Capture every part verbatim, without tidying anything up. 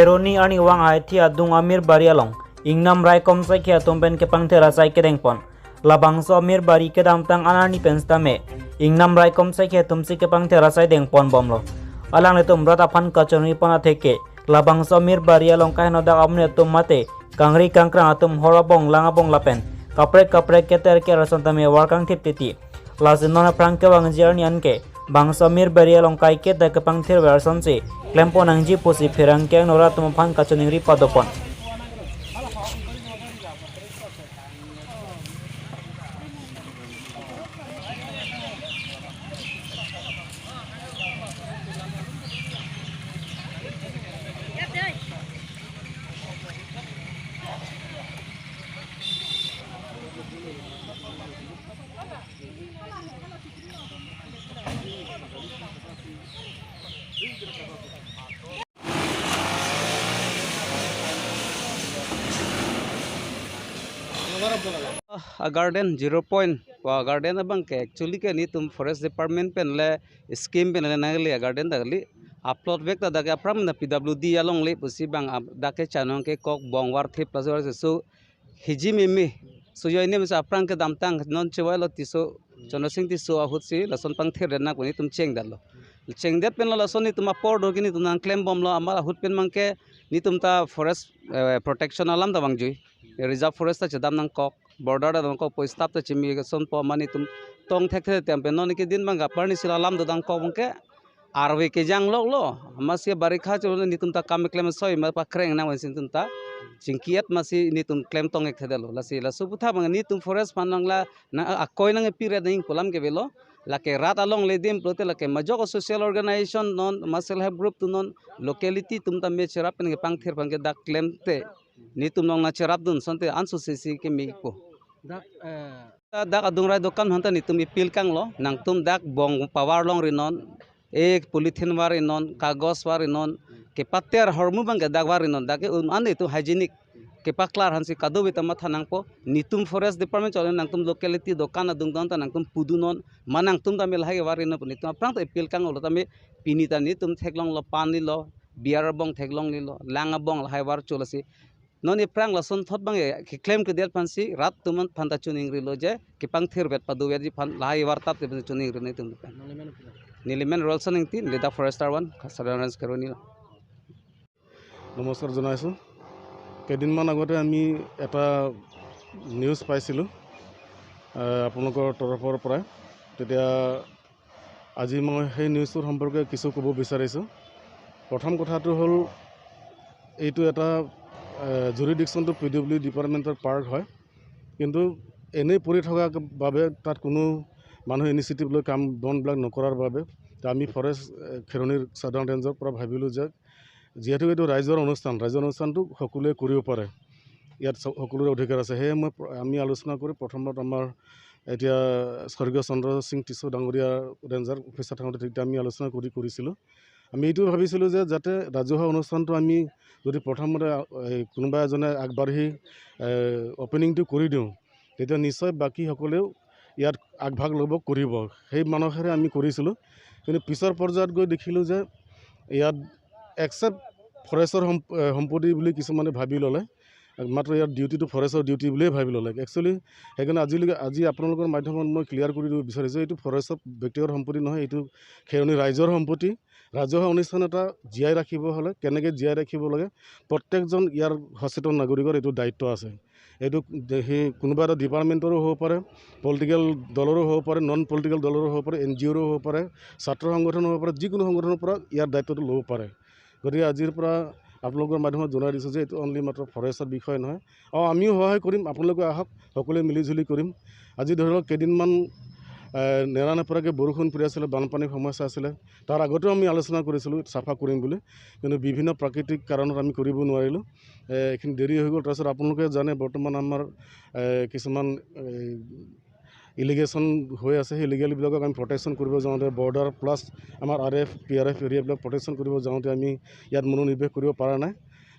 Kheroni arnivang Ahethi adung Amir Bari along ingnam raikom saikhi atum pen kepangthir asai kedengpon. Labangso Amir Bari kedamtang an arni pen sitame ingnam raikom saikhi atumsi kepangthir asai dengponbomlo. Alanglitum rat aphan kachonipon atheke labangso Amir Bari along kaheno dak amonit atum mate kangri kangkrang atum hor abong lang abong lapen kaprek kaprek keter ke arson tame war kangthip titi. Lasi non aphrang kevangji arni anke bangso Amir Bari along kaiketa kepangthir ver asonsi klempon nangji pusi pherangke angra atum aphan kachiningri padopon. A garden zero point wa garden abang ke actually ke netum forest department pen le scheme pen le nangli a garden dak kali. Aplot vek ta dak aphrang na P W D along le pusi bang dak ke chanong ke kok bong war thip laso so hiji mimi. So yo ini misa aphrang kedamtang non chewai lo Tisso, Chandra Singh Tisso ahut si lason pangthir den nak netum chengdetlo. Chengdet pen lo lason netum apor do ke netum nangklembomlo amat ahut pen mangke netum ta forest, eh, protection alam ta vangjui. Reserve forest ta chedam nangkok, border ta nangkok, po staff ta chimi ke sonpo ma netum tong thekthe tem pen non ke din bang gapar ni sila alam do dangkok mangke arve kejang loklo, amatsi barikha cholo netum ta kam klem soi ma pakreng nang vansi netum ta chingki-et masi netum klem tong-ik thedetlo. Lasi laso aphuthak bang netum forest phan nangla na akoi nangpi ret nang pu alam ke avelo. Lake rat along le dim pulote lake majok social organization non ma self help group atum non locality atum tame cherap pen kepangthir phan ke dak klemte netum along nangcherapdun asonte anso sisi kemikpo. Dak, eh, ta dak adung rai dokan aphan ta netum appeal kanglo, nangtum dak bong pavar longri non, e polythene varri non, kagos varri non, kepater ahormu bang ke dak varri non, dak ke un an netum hygienic kepaklar aphansi kadokave ta matha nangpo. Netum forest department cholo nangtum locality dokan adung don ta nangtum pudun non, ma nangtum tame lahai varri non pu netum aphrang ta appeal kanglo tame pini ta netum theklonglo, pan nilo, beer bong theklonglilo, lang abong lahai var cholo si non aphrang lason thot bang e keklem kedet aphansi rat atum aphan ta chiningrilo je kepangthir vet padu vet ji aphan lahai var tap te chiningrilo netum aphan. Nelimen Rolson Ingti, Leader Forester One, Southern Range Kheroni lo. নমস্কাৰ জনাইছোঁ। কেইদিনমান আগতে আমি এটা নিউজ পাইছিলোঁ, আহ, আপোনালোকৰ তৰফৰ পৰাই। তেতিয়া আজি মই সেই নিউজটোৰ সম্পৰ্কে কিছু ক'ব বিচাৰিছোঁ। প্ৰথম কথাটো হ'ল, এইটো এটা, আহ, জুৰিডিকশ্যনটো পি ডব্লিউ ডি ডিপাৰ্টমেণ্টৰ পাৰ্ট হয়, কিন্তু এনেই পৰি থকাৰ বাবে তাত কোনো মানুহে ইনিচিয়েটিভ লৈ কাম বনবিলাক নকৰাৰ বাবে তে আমি ফৰেষ্ট, এ, খেৰণিৰ চাউদাৰ্ণ ৰেঞ্জৰ পৰা ভাবিলোঁ যে যিহেতু এইটো ৰাইজৰ অনুষ্ঠান, ৰাইজৰ অনুষ্ঠানটো সকলোৱে কৰিব পাৰে, ইয়াত স-, সকলোৰে অধিকাৰ আছে। সেয়ে মই প্ৰ-, আমি আলোচনা কৰি প্ৰথমত আমাৰ এতিয়া স্বৰ্গীয় চন্দ্ৰ সিং টিছো ডাঙৰীয়া ৰেঞ্জাৰ অফিচত থাকোঁতে তেতিয়া আমি আলোচনা কৰি কৰিছিলোঁ। আমি এইটো ভাবিছিলোঁ যে যাতে ৰাজহুৱা অনুষ্ঠানটো আমি যদি প্ৰথমতে, আ, এই কোনোবা এজনে আগবাঢ়ি, এ, অপেনিংটো কৰি দিওঁ, তেতিয়া নিশ্চয় বাকীসকলেও ইয়াত আগভাগ ল'ব, কৰিব। সেই মানসেৰে আমি কৰিছিলোঁ। কিন্তু পিছৰ পৰ্যায়ত গৈ দেখিলোঁ যে ইয়াত একচেপ্ট ফৰেষ্টৰ সম্প-, এ, সম্পত্তি বুলি কিছুমানে ভাবি ল'লে, মাত্ৰ ইয়াত ডিউটিটো ফৰেষ্টৰ ডিউটি বুলিয়েই ভাবি ল'লে। একচুৱেলি সেইকাৰণে আজিলৈকে, আজি আপোনালোকৰ মাধ্যমত মই ক্লিয়াৰ কৰি দিব বিচাৰিছোঁ, এইটো ফৰেষ্টৰ ব্যক্তিগত সম্পত্তি নহয়, এইটো খেৰণি ৰাইজৰ সম্পত্তি। ৰাজহুৱা অনুষ্ঠান এটা জীয়াই ৰাখিব হ'লে কেনেকৈ জীয়াই ৰাখিব লাগে, প্ৰত্যেকজন ইয়াৰ সচেতন নাগৰিকৰ এইটো দায়িত্ব আছে। এইটো দে-, সেই কোনোবা এটা ডিপাৰ্টমেণ্টৰো হ'ব পাৰে, পলিটিকেল দলৰো হ'ব পাৰে, নন পলিটিকেল দলৰো হ'ব পাৰে, এন জি অ'ৰো হ'ব পাৰে, ছাত্ৰ সংগঠন হ'ব পাৰে, যিকোনো সংগঠনৰ পৰা ইয়াৰ দায়িত্বটো ল'ব পাৰে। গতিকে আজিৰ পৰা আপোনালোকৰ মাধ্যমত জনাই দিছোঁ যে এইটো অনলি মাত্ৰ ফৰেষ্টৰ বিষয় নহয়। অ, আমিও সহায় কৰিম, আপোনালোকে আহক, সকলোৱে মিলিজুলি কৰিম। আজি ধৰি লওক কেইদিনমান, এ, নেৰানেপেৰাকৈ বৰষুণ পৰি আছিলে, বানপানীৰ সমস্যা আছিলে, তাৰ আগতেও আমি আলোচনা কৰিছিলোঁ চাফা কৰিম বুলি, কিন্তু বিভিন্ন প্ৰাকৃতিক কাৰণত আমি কৰিব নোৱাৰিলোঁ। এ, এইখিনি দেৰি হৈ গ'ল। তাৰপিছত আপোনালোকে জানে বৰ্তমান আমাৰ, এ, কিছুমান, এ, ইলিগেশ্যন হৈ আছে, সেই ইলিগেলবিলাকক আমি প্ৰটেকশ্যন কৰিব যাওঁতে বৰ্ডাৰ প্লাছ আমাৰ R F, P R F এৰিয়াবিলাক প্ৰটেকশ্যন কৰিব যাওঁতে আমি ইয়াত মনোনিৱেশ কৰিব পৰা নাই,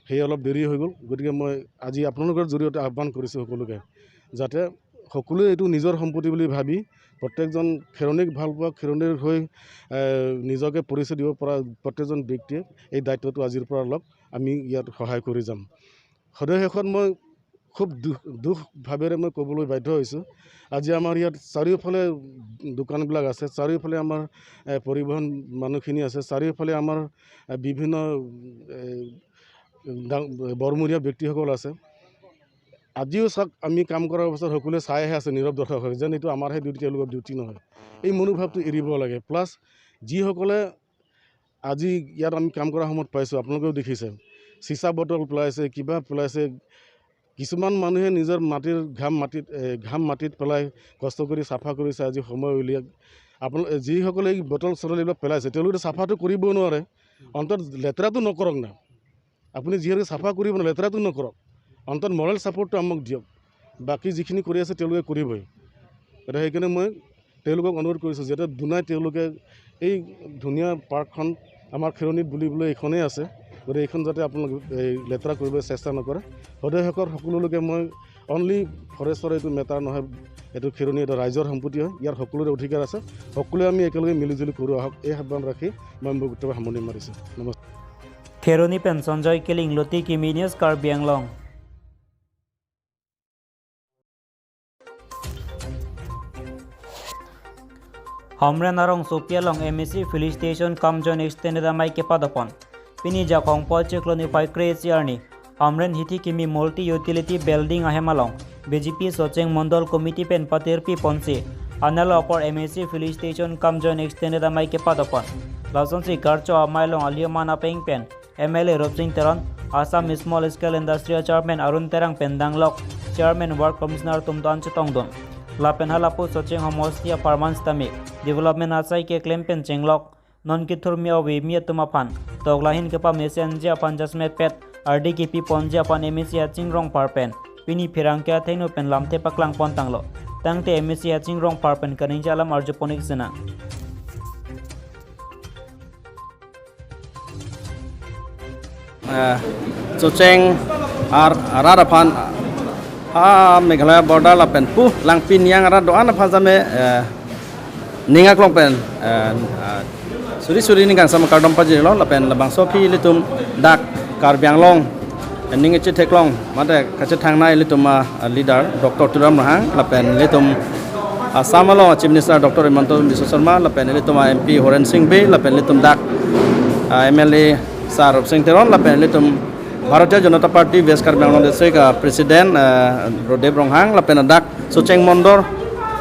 সেয়ে অলপ দেৰি হৈ গ'ল। গতিকে মই আজি আপোনালোকৰ জৰিয়তে আহ্বান কৰিছোঁ সকলোকে যাতে সকলোৱে এইটো নিজৰ সম্পত্তি বুলি ভাবি প্ৰত্যেকজন খেৰণিক ভাল পোৱা, খেৰণিৰ হৈ, এ, নিজকে পৰিচয় দিব পৰা প্ৰত্যেকজন ব্যক্তিয়ে এই দায়িত্বটো আজিৰ পৰা লওক। আমি ইয়াত সহায় কৰি যাম। সদয় শেষত মই খুব দুখ দুখ ভাৱেৰে মই ক'বলৈ বাধ্য হৈছোঁ। আজি আমাৰ ইয়াত চাৰিওফালে দোকানবিলাক আছে, চাৰিওফালে আমাৰ এ, পৰিবহণ মানুহখিনি আছে, চাৰিওফালে আমাৰ এ, বিভিন্ন এ, ডাং- বৰমূৰীয়া ব্যক্তিসকল আছে। আজিও চাওক, আমি কাম কৰাৰ অৱস্থাত সকলোৱে চাইহে আছে নীৰৱ দৰ্শক হৈ, যেন এইটো আমাৰহে ডিউটি, তেওঁলোকৰ ডিউটি নহয়। এই মনোভাৱটো এৰিব লাগে। প্লাছ যিসকলে আজি ইয়াত আমি কাম কৰাৰ সময়ত পাইছোঁ, আপোনালোকেও দেখিছে, চিচা বটল পেলাইছে, কিবা পেলাইছে। কিছুমান মানুহে নিজৰ মাটিৰ ঘাম মাটিত এ, ঘাম মাটিত পেলাই কষ্ট কৰি চাফা কৰিছে, আজি সময় উলিয়াই। আপোনালোকে যিসকলে এই বটল চটল এইবিলাক পেলাইছে, তেওঁলোকে চাফাটো কৰিব নোৱাৰে, অন্তত লেতেৰাটো নকৰক না। আপুনি যিহেতু চাফা কৰিব না, লেতেৰাটো নকৰক, অন্তত মৰেল ছাপোৰ্টটো আমাক দিয়ক। বাকী যিখিনি কৰি আছে তেওঁলোকে কৰিবই। এতিয়া সেইকাৰণে মই তেওঁলোকক অনুৰোধ কৰিছোঁ, যাতে দুনাই তেওঁলোকে এই ধুনীয়া পাৰ্কখন আমাৰ খেৰণিত বুলিবলৈ এইখনেই আছে, গতিকে এইখন যাতে আপোনালোকে এই লেতেৰা কৰিবলৈ চেষ্টা নকৰে। সদয় শেষত সকলো লোকে মই অনলি ফৰেষ্টৰ এইটো মেটাৰ নহয়, এইটো খেৰণি, এইটো ৰাইজৰ সম্পত্তি হয়, ইয়াৰ সকলোৰে অধিকাৰ আছে। সকলোৱে আমি একেলগে মিলিজুলি কৰোঁ আহক, এই আহ্বান ৰাখি মই মোৰ বক্তব্য সামৰণি মাৰিছোঁ। নমস্কাৰ। Kheroni pen Sanjoy Killing, Luti Kimi News, Karbi Anglong. Hamren arong Sopi along M A C filling station cum joint extended amei kepadopon. Pini Jakhongpol Chiklo niphai kre-isi arni Hamren hithi kimi multi utility building ahem along B J P Socheng Mondol Committee pen patirpi ponsi analo apor M A C filling station cum joint extended amei kepadopon. Lasonsi karcho amei along alioman apeng pen M L A Rupsing Teron, Assam Small Scale Industry Chairman Arun Terang pen danglok Chairman Ward Commissioner atum ta-an chetongdun. Lapen halapu Socheng homosti apharman sitame development asai keklem pen chenglok. Non kethurmi avemi atum aphan toklang ahin kepamesen ji aphan jasmet pet ardi kepi ponji aphan M A C Aching Rongphar pen pini pherangke athengno pen lamthe paklang pon tanglo. Tangte M A C Aching Rongphar pen kaningje alam arju pon-ik sinang. Eh, Socheng ar arat aphan, ah, Meghalaya border lapen pu Langpi Niang arat do-an aphan sitame, eh, ning aklong pen, eh, ah, suri suri ning kangsam kardom pajirlo lapen labangso aphi ilitum dak Karbi Anglong, eh, ning ichi theklong mate kachethangnei ilitum a, a leader Doctor Tuliram Ronghang lapen ilitum Assam along Chief Minister Doctor Himanta Biswa Sarma lapen ilitum a M P Horen Sing Bey lapen ilitum dak, a, M L A Sir Rupsing Teron lapen ilitum Bharatiya Janata Party West Karbi Anglong District, a, President, a, Rodev Ronghang lapen dak Socheng Mondol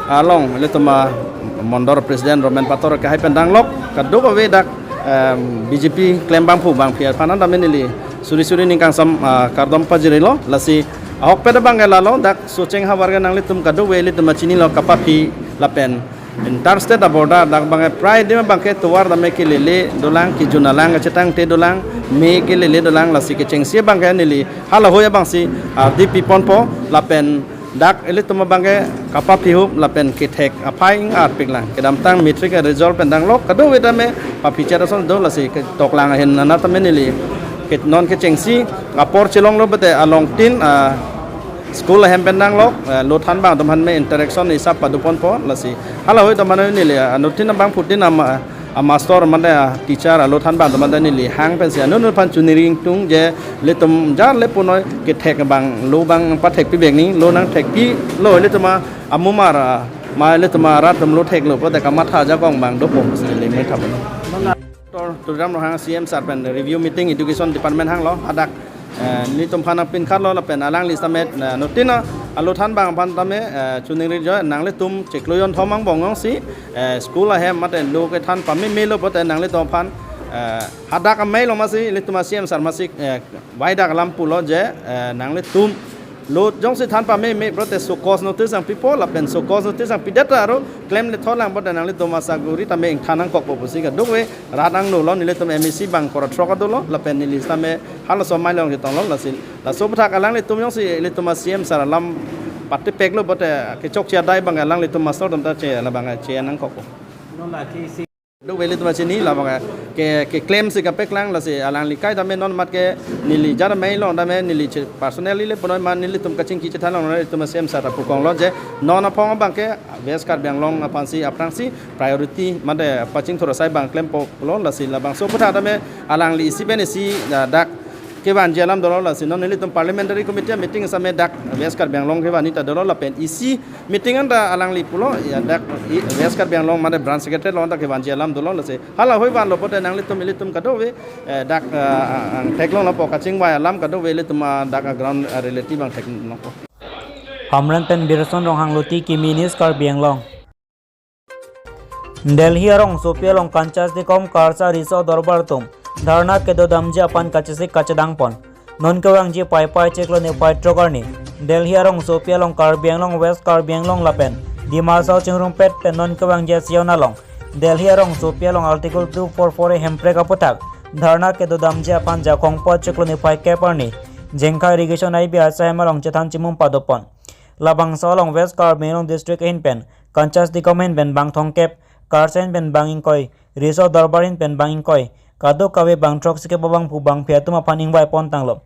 along ilitum a Mondol President Romen Pator ke hai pen danglok kadokave dak, em, B J P klembangphu bangphi aphan an dam neli suri suri ning kangsam, a, kardom pajirlo. Lasi ahokpet abang ke lalo dak Socheng havar ke nanglitum kadokave ilitum chinilo kapaphi lapen inter state a border dak abang ke prai adim abang ke tovar dam ke lele dolang, kejun alang kachetangte dolang, me ke lele dolang, lasi kechengsi abang ke neli halahoi abangsi, a, dipi ponpo lapen dak ilitum abang ke kapaphi hup lapen kethek aphai ing arpik lang. Kedamtang matric a result pen danglok kadokave tame paphi chet ason do, lasi ketoklang ahin nana tame neli ke non kechengsi apor chelonglo bete along tin, a, school ahem pen danglok, a, lo thanbang atum aphan me interaction isap padu ponpo, lasi halahoi atum aphan neli, a, anuttin abangphutin ama a master mate a teacher alo thanbang atum mate neli hang pensi anut anut aphan choningri ingtung je ilitum jar le punoi kethek abang lo abang pathekpi bek ni, lo nangthekpilo ilitum a amumar a ma ilitum arat atum lo theklo pote kamatha ajakong abang dopo si neli methap. Doctor Tuliram Ronghang C M Sir pen review meeting education department hanglo hadak, eh, nelitum aphan nangpinkhatlo lapen alangli sitame, eh, anuttin alo thanbang aphan tame, eh, choningri jo nanglitum chiklo jonthom angbong alongsi, eh, school ahem mate lo kethan pamemelo pote nanglitum aphan, eh, hadak amei along masi ilitum a C M Sir masi, eh, waidak alam pulo je, eh, nanglitum lo jongsi than pameme pote show cause notice nangpipo lapen show cause notice nangpidet aro klem le tholang pote nanglitum asaguri tame ingthan nangkokpo pusi kadokave rat angno lo, nelitum M A C abang kora throk adolo lapen neli sitame halaso amei along ketonglo, lasi laso aputhak alanglitum jongsi ilitum a C M Sir alam patipeklo pote kechokche adai abang alanglitum master atum ta che labang che nangkokpo. Kadokave ilitum chini labang ke, keklemsi kapeklang, lasi alangli kai tame non mat ke neli jar amei along tame neli che personally le punoi ma nelitum kachingki chethan along ilitum a C M Sir ta pukonglo je non aphong abang ke West Karbi Anglong aphansi aphrangsi priority mate pachingthur asai abang klempo pulo, lasi labangso aputhak tame alangli isi pen isi, ah, dak Kevanji alam dolo, lasi non nelitum parliamentary committee meeting same dak West Karbi Anglong kevanji ta dolo, lapen isi meeting anta alangli pulo, ya, dak i-, West Karbi Anglong mane branch secretary along ta kevanji alam dolo, lasi hala hoi vanlo pote nanglitum ilitum kadokave, eh, dak, eh, angthek longlo po, kachingvai alam kadokave ilitum, ah, dak, ah, ground, ah, reality abang theklongpo. Hamren pen Birson Ronghang Luti, Kimi News Karbi Anglong. Delhi arongsopi along Kanchas Dikom KARSA Riso Dorbar atum dharna kedodamji aphan kachesik kachedangpon. Non kevangji Paipai chiklo niphai throk arni Delhi arongsopi along Karbi Anglong, West Karbi Anglong lapen Dima Hasao chingrumpet pen non kevangji asion along Delhi arongsopi along Article two four four A hemprek aputhak dharna kedodamji aphan Jakhong po chiklo niphai kep arni Jengkha Irrigation I B R C hem along chethan chimum padopon. Labangso along West Karbi Anglong District ahin pen Kanchas Dikom ahin pen bang thomkep, KARSA ahin pen bang ingkoi, Riso Dorbar ahin pen bang ingkoi, kadokave bang throksikep abang pu bang phi atum aphan ingvai pon tanglo.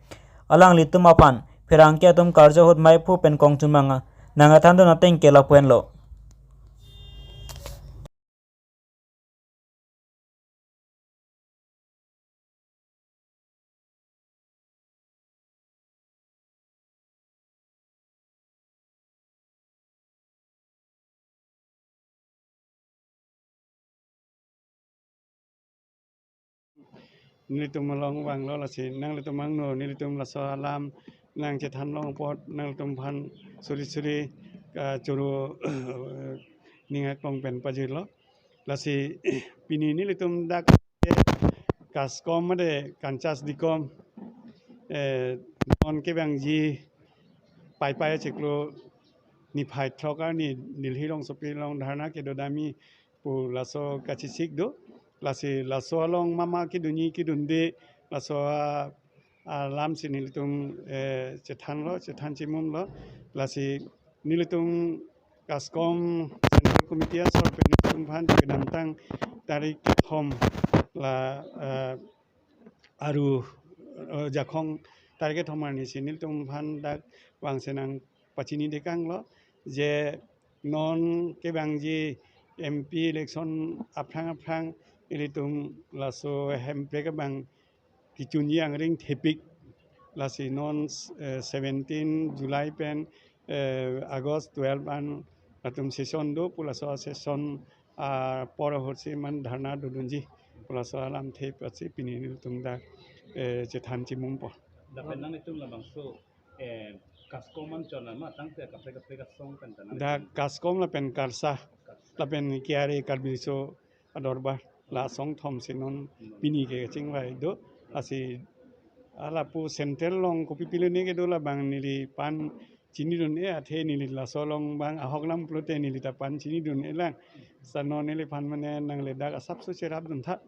Alanglitum aphan pherangke atum karjo ahut maiphu pen kongchumang nangkethandun ateng ke lapu henlo. Nelitum along vanglo, lasi nanglitum angno nelitum laso alam nangchethan long apot nanglitum aphan suri suri, ah, choro ning aklong pen pajirlo. Lasi pini nelitum dak KASCOM mate Kanchas Dikom, eh, non kevangji Paipai chiklo niphai throk arni Delhi arongsopi along dharna kedodamji pu laso kachesik do. Lasi laso along mama kedunji kedunde laso, ah, alam si nelitum, eh, chethanlo, chethan chimumlo. Lasi nelitum KASCOM Central Committee asor pen nelitum aphan kedamtang tarik kethom la, eh, Aru, eh, Jakhong tarik kethom arni si nelitum aphan dak vangse nangpachinidekanglo je non kevangji M P election aphrang aphrang ilitum laso hemprek abang kechunji angring thepik. Lasi non, eh, seventeen July pen, eh, August twelve an latum session do pu, laso session apor ahut si man dharna dodunji pu laso alamthe patsi pini nelitum dak, eh, chethan chimumpo. Lapen nanglitum labangso, eh, KASCOM anchot ma tangte kaprek kaprek asong pen ta nang. Dak KASCOM lapen KARSA, KARSA lapen K R A Karbi Riso Adorbar, la asong thom si non pini ke kachingvai do. Lasi lapu central along kopi pilone kedo labang neliphan chinidun-e, athe neli laso along bang ahok lam pulote neli ta pan chinidun-e lang. Sa non neliphan mane nangle dak asapso cherapdun tha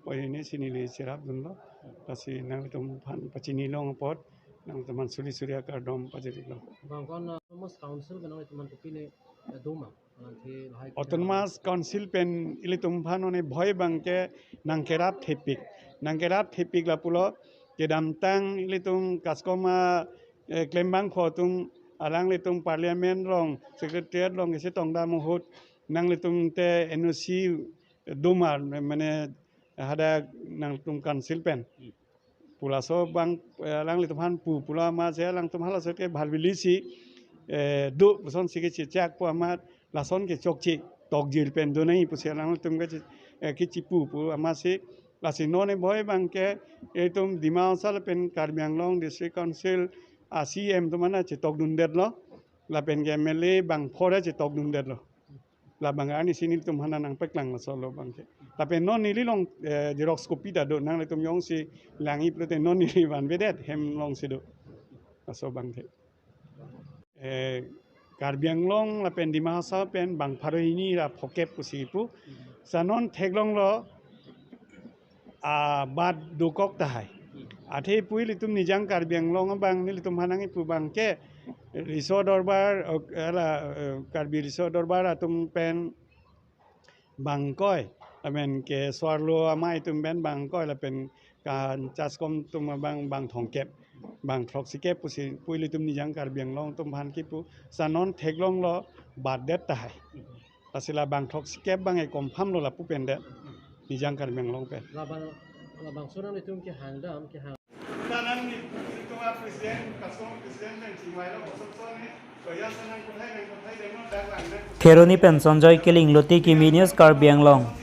pu hini si neli cherapdunlo. Lasi nanglitum aphan pachini long apot nanglitum aphan suri suri akardom pajirlo. Bang kon, uh, Autonomous Council ke nang ituman kopi ne, eh, doma? Autonomous Council pen ilitum aphan one bhoi abang ke nangkerap thepik. Nangkerap thepik lapulo, kedamtang ilitum KASCOM a, eh, klembangpho atum alanglitum Parliament along, Secretariat along isi tongdam ahut nanglitum te N O C doma, mane hadak nangtum Council pen pu laso abang, eh, alanglitum aphan pu pulo amatsi alangtum halaso ke bhal bili si, eh, do puson si kechechak pu amat lason ke chokche tokjir pen do nangji pusi alangtum ke, eh, kechipu pu amatsi. Lasi non ne bhoi abang ke itum Dima Hasao lapen Karbi Anglong District Council a C E M atum ana chetokdundetlo, lapen ke M L A bangpho ra chetokdundetlo. Labang arni si nelitum aphan nangpeklang laso alo abang ke. Lapen non neli along, eh, xerox copy ta do, nanglitum jongsi langji pulote non neli vanvedet hem along si do. Laso abang ke. Eh, Karbi Anglong lapen Dima Hasao pen bang pharo hini ra phokep pusi pu. Sa non theklonglo, ah, bat dokok tahai. Athe pu ilitum Nijang Karbi Anglong abang nelitum aphan nangkipu abang ke Riso Dorbar, ok, ala, eh, Karbi Riso Dorbar atum pen bang ingkoi, lapen ke so-arlo amei atum pen bang ingkoi, lapen Kanchas Dikom atum abang bang thomkep, bang throksikep pusi pu ilitum Nijang Karbi Anglong atum aphan kipu. Sa non theklonglo bat det tahai. Lasi la bang throksikep abang e confirm lo lapu pen det. Nijang Karbi Anglong pen. Labang, labangso nanglitum kehang dam, kehang. Kheroni pen Sanjoy Killing, Lote Kimi News, Karbi Anglong.